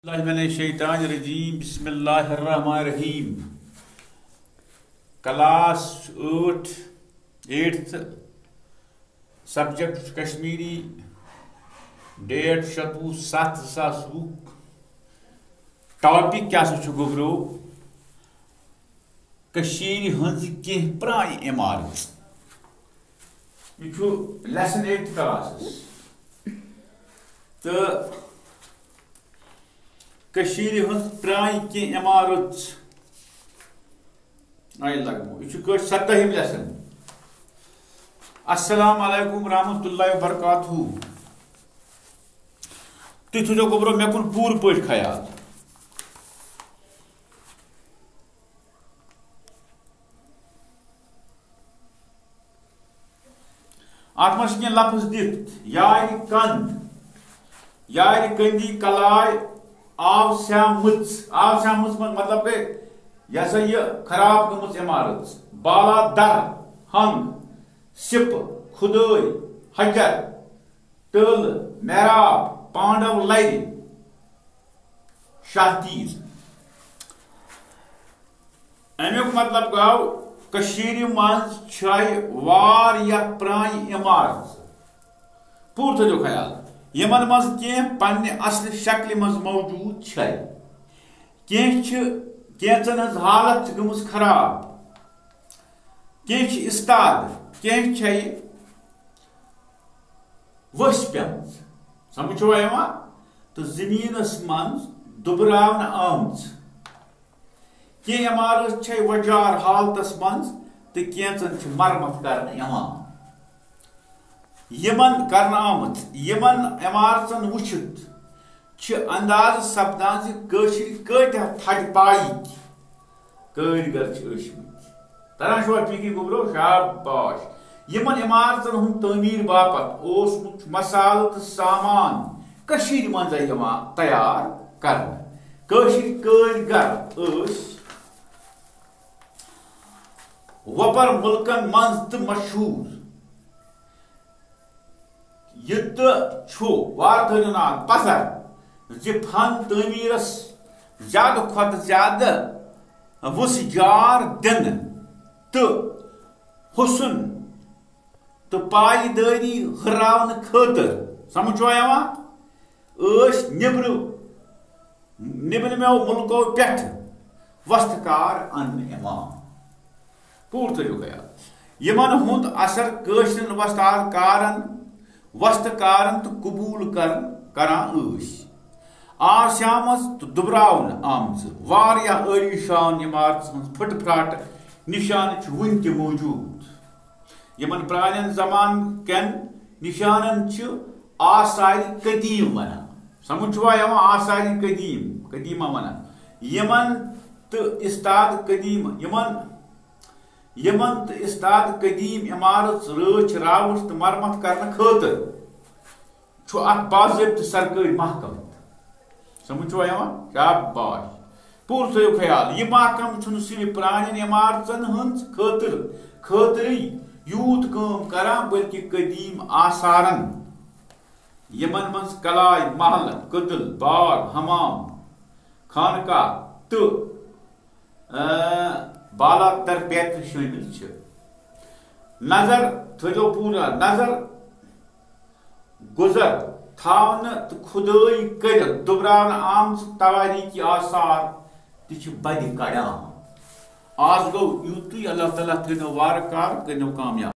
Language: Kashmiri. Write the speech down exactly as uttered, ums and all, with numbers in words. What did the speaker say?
اللہ من الشیطان الرجیم، بسم اللہ الرحمن الرحیم۔ کلاس ٲٹھ، ایٹتھ، سبجیکٹ چھُ کشمیری، ڈیٹ شتوُہ ستھ زٕ ساس وُہ۔ ٹاپک کیٛاہ سا چھُ گوٚبرو؟ کٔشیٖرِ ہٕنٛز کینٛہہ پرٛانہِ عمارت۔ یہِ چھُ lesson eighth کلاسس۔ تہٕ کٔشیٖرِ ہٕنٛز پرٛانہِ کینٛہہ عمارت۔ آیہِ لگنہٕ۔ یہِ چھُ کٲشِر سدٲہِم lesson۔ السلام علیکم ورحمۃ اللہ وبرکاتہ۔ تُہۍ تھٲیزیو گوٚبرو مےٚ کُن پوٗرٕ پٲٹھۍ خیال۔ اتھ منٛز چھِ کینٛہہ لفظ دِتھ، یارِ کند، یارِ کندی، کلاے، آو سیامٕژ، آو سیامٕژ منٛز مطلب گٔے یہِ ہسا یہِ خراب گٔمٕژ عمارت، بالا در، ہنگ، سِپہٕ، خدٲے، ہجر، ٹٲلہٕ، محراب، پانڈو لرِ، شاہ تیٖر۔ اَمیُک مطلب گوٚو، کٔشیٖرِ منٛز چھے واریاہ پرٛانہِ عمارژٕ۔ پوٗرٕ تھٲیِو خیال، یِمن منٛز کینٛہہ پننہِ اصلہِ شکلہِ منٛز موجود چھے۔ کینٛہہ چھِ، کینٛژن ہٕنٛز حالت چھِ گٔمٕژ خراب، کینٛہہ چھِ استاد، کینٛہہ چھے ؤسۍ پیمٕژ۔ سمجھ چھوا یِوان؟ تہٕ زٔمیٖنَس منٛز دُبراونہٕ آمٕژ۔ کینٛہہ عمارت چھے وۄجار حالتس منٛز تہٕ کینٛژن چھِ مرمت کرنہٕ یِوان۔ یِمن کرنہٕ آمٕژ، یِمن عمارژن وٕچھِتھ چھِ اندازٕ سپدان زِ کٲشِرۍ کۭتیاہ تھدِ پایِکۍ کٲرۍ گر چھِ ٲسۍمٕتۍ۔ تران چھُوا فِکرِ گوٚبرو؟ شاباش۔ یِمن عمارژن ہُنٛد تعمیٖر باپتھ اوسمُت چھُ مسالہٕ تہٕ سامان کٔشیٖرِ منٛزے یِوان تیار کرنہٕ۔ کٲشِرۍ کٲرۍ گر ٲسۍ وۄپر مُلکن منٛز تہٕ مشہوٗر۔ یہِ تہٕ چھُ وارٕ تھٲوِو ناد پزر زِ فن تعمیٖرس زیادٕ کھۄتہٕ زیادٕ وُژھ جار دِنہٕ تہٕ حُسن تہٕ پایدٲری ہُراونہٕ خٲطرٕ، سمجھ چھوا یِوان؟ ٲسۍ نیٚبرٕ، نیٚبرِمٮ۪و مُلکو پٮ۪ٹھٕ وۄستہٕ کار اننہٕ یِوان۔ پوٗرٕ تھٲیِو خیال۔ یِمن ہُنٛد اثر کٲشرٮ۪ن وۄستاد کارن، وۄستہٕ کارن تہٕ قبوٗل کرن، کران ٲسۍ۔ آسیمژ تہٕ دُبراونہٕ آمژٕ واریاہ عٲلی شان عمارژن ہٕنٛز پھٕٹہٕ پھراٹہٕ نِشانہٕ چھِ وُنہِ تہِ موجوٗد۔ یِمن پرٛانٮ۪ن زمانہٕ کٮ۪ن نِشانن چھِ آثارِ قدیٖم ونان۔ سمجھ چھُوا یِوان؟ آثارِ قدیٖم، قدیٖمہ ونان۔ یِمن تہٕ استاد قدیٖم، یِمن، یِمن تہٕ استاد قدیٖم عمارژ رٲچھ راوٹھ تہٕ مرمت کرنہٕ خٲطرٕ چھُ اکھ باضٲبطہٕ سرکٲرۍ محکمہٕ۔ سمجھ چھوا یِوان؟ شاباش۔ پوٗرٕ تھٲیِو خیال، یہِ محکمہٕ چھُنہٕ صرف پرٛانٮ۪ن عمارژن ہٕنٛز خٲطرٕ، خٲطرٕے یوٗت کٲم کران، بلکہِ قدیٖم آثارن، یِمن منٛز کلاے، محل، کدل، باغ، حمام، خانقاہ تہٕ، اۭں، بالاتر بیترِ شٲمِل چھِ۔ نظر تھٲیِو پوٗرٕ نظر گُزر تھاونہٕ تہٕ کھُدٲے کٔرِتھ دُبراونہٕ آمژٕ توٲریٖخی آثار تہِ چھِ بدِ کڑان۔ آز گوٚو یُتُے، اللہ تعالیٰ تھٲینو وارٕ کارٕ، کٔرنو کامیاب۔